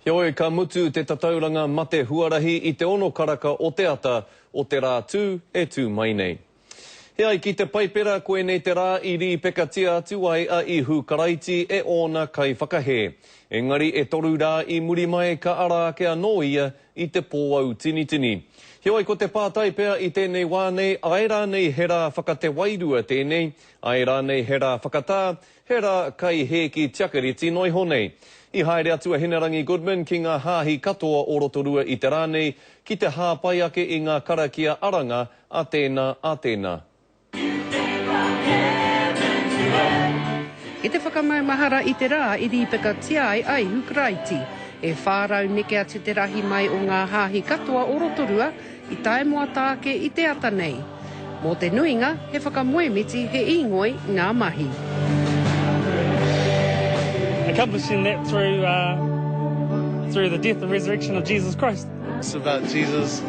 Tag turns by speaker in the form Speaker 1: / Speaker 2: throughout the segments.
Speaker 1: Heoi, ka mutu te tatauranga mate huarahi i te ono karaka o te ata o te rā tū e tū mai nei. E ai ki te Paipera, koinei te rā i rīpekatia atu ai a Ihu Karaiti e ōna kaiwhakahē. Engari e toru rā i muri mai ka ara ake anō ia i te pōautinitini. Heoi, ko te pātai pea i tēnei wā nei, āe rānei he rā whakatewairua tēnei, āe rānei he rā whakatā, He rā kai hēki tiakareti noa iho nei. I haere atu a Hinerangi Goodman ki ngā hāhi katoa o Rotorua i te rā nei ki te hāpai ake i ngā karakia aranga a tēnā, a tēnā.
Speaker 2: I te whakamaumahara i te rā i rīpekatia ai a Ihu Karaiti, e 400 neke atu te rahi mai o ngā hāhi katoa o Rotorua i tae moata ake i te ata nei. Mō te nuinga, he whakamoemiti, he īngoi ngā mahi.
Speaker 3: Accomplishing that through uh, through the death and resurrection of Jesus Christ.
Speaker 4: It's about Jesus,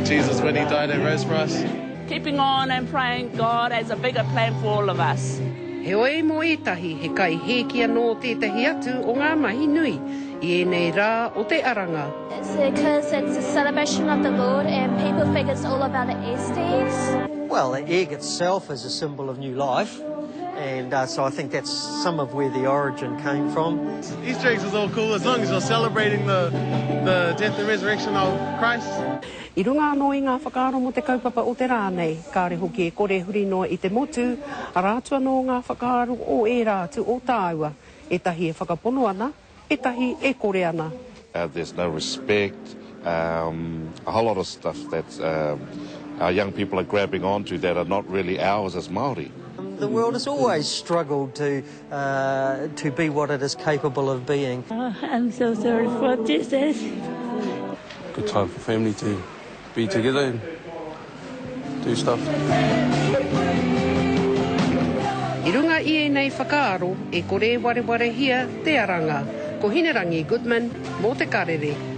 Speaker 4: Jesus when he died and rose for us.
Speaker 5: Keeping on and praying God has a bigger plan for all of us.
Speaker 2: Heoi mō ētahi, he kai hēki anō tētahi atu o ngā mahi nui i ēnei rā o te Aranga.
Speaker 6: It's because it's a celebration of the Lord and people think it's all about the Easter eggs.
Speaker 7: Well, the egg itself is a symbol of new life and uh, so I think that's some of where the origin came from.
Speaker 4: Easter eggs is all cool as long as you're celebrating the, the death and resurrection of Christ.
Speaker 2: I runga anō i ngā whakaaro mō te kaupapa o te rā nei, kāre hoki e kore huri noa i te motu, arā atu anō ngā whakaaro o ērā atu o tāua, ētahi e whakapono ana, ētahi e kore ana.
Speaker 8: There's no respect, um, a whole lot of stuff that um, our young people are grabbing onto that are not really ours as Māori.
Speaker 7: The world has always struggled to, uh, to be what it is capable of being.
Speaker 9: Oh, I'm so sorry for Jesus.
Speaker 10: Good time for family to be together and do stuff.
Speaker 2: I runga i ēnei whakaaro, e kore e warewarehia te aranga. Ko Hinerangi Goodman, mō Te Karere.